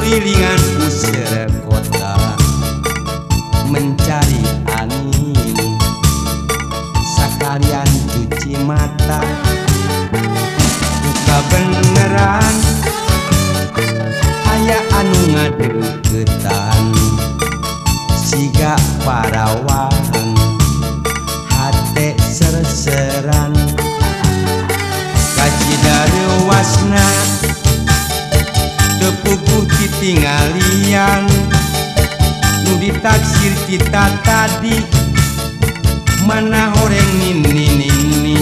Ngurilingan usir kota mencari angin, sekalian cuci mata. Buka beneran aya anu ngadeukeutan, siga parawan hate serseran. Kacidareuwasna puguh titinggalian, nu ditaksir kita tadi mana horeng nini nini.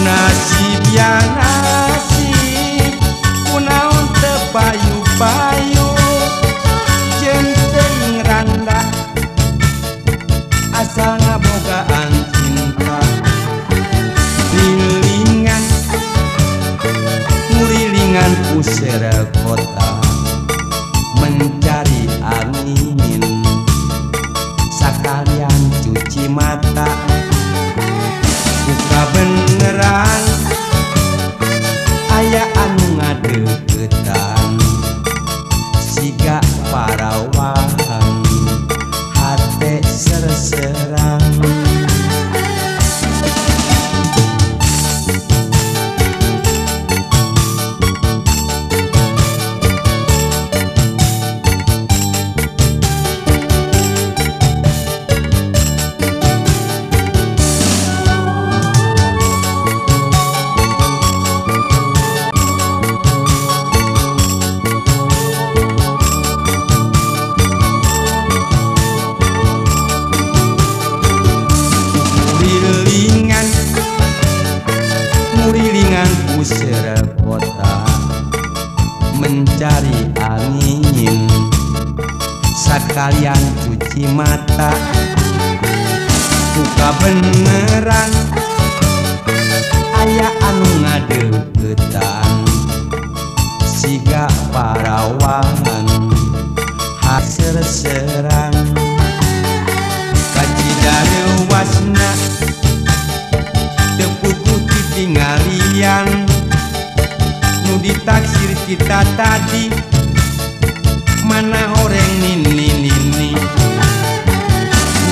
Nasib ya nasib, kunaon teu payu-payu, jeung teuing randa asal ngabogaan cinta. Lilingan ngurilingan usir kota mencari angin, sekalian cuci mata. Buka beneran aya anu ngadeukeutan, siga parawan hate serseran. Ngurilingan usir kota mencari angin, sekalian cuci mata. Buka beneran aya anu ngadeukeutan, siga parawan haserseran. Kacidareuwasna teu puguh titinggalian, nu ditaksir kita tadi mana horeng nini nini.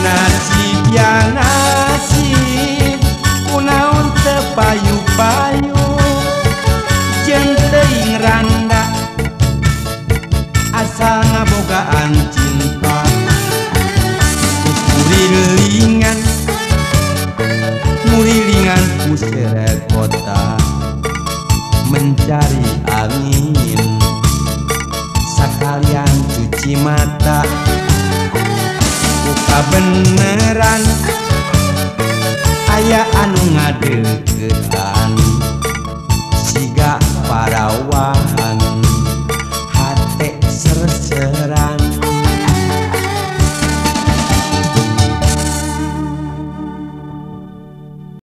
Nasib ya nasib, kunaon teu payu-payu, jeung teuing randa asal ngabogaan cinta. Ngurilingan ngurilingan usir kota mencari angin, sekalian cuci mata. Buka beneran aya anu ngadeukeutan.